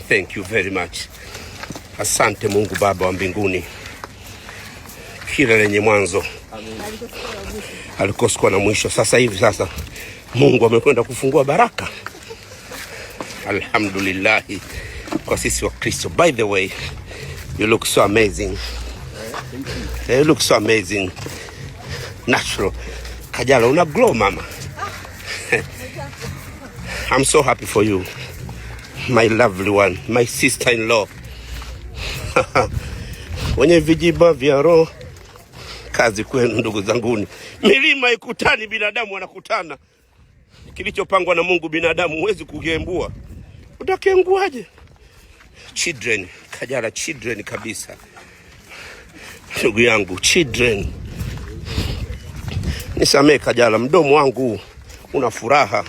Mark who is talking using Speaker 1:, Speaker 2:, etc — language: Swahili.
Speaker 1: Thank you very much. Asante Mungu Baba wa mbinguni, kila lenye mwanzo halikosi kuwa na mwisho. Sasa hivi sasa Mungu amekwenda kufungua baraka, alhamdulillahi kwa sisi Wakristo. By the way, you look so amazing. You look so amazing. Natural. Kajala, una glow, mama. I'm so happy for you, my lovely one, my sister-in-law. Wenye vijiba vya roho, kazi kwenu ndugu zanguni. Milima haikutani, binadamu wanakutana. Kilichopangwa na Mungu binadamu huwezi kukiembua. Utakienguaje? Children, Kajala, children kabisa. Ndugu yangu, children. Nisamee Kajala, mdomo wangu una furaha.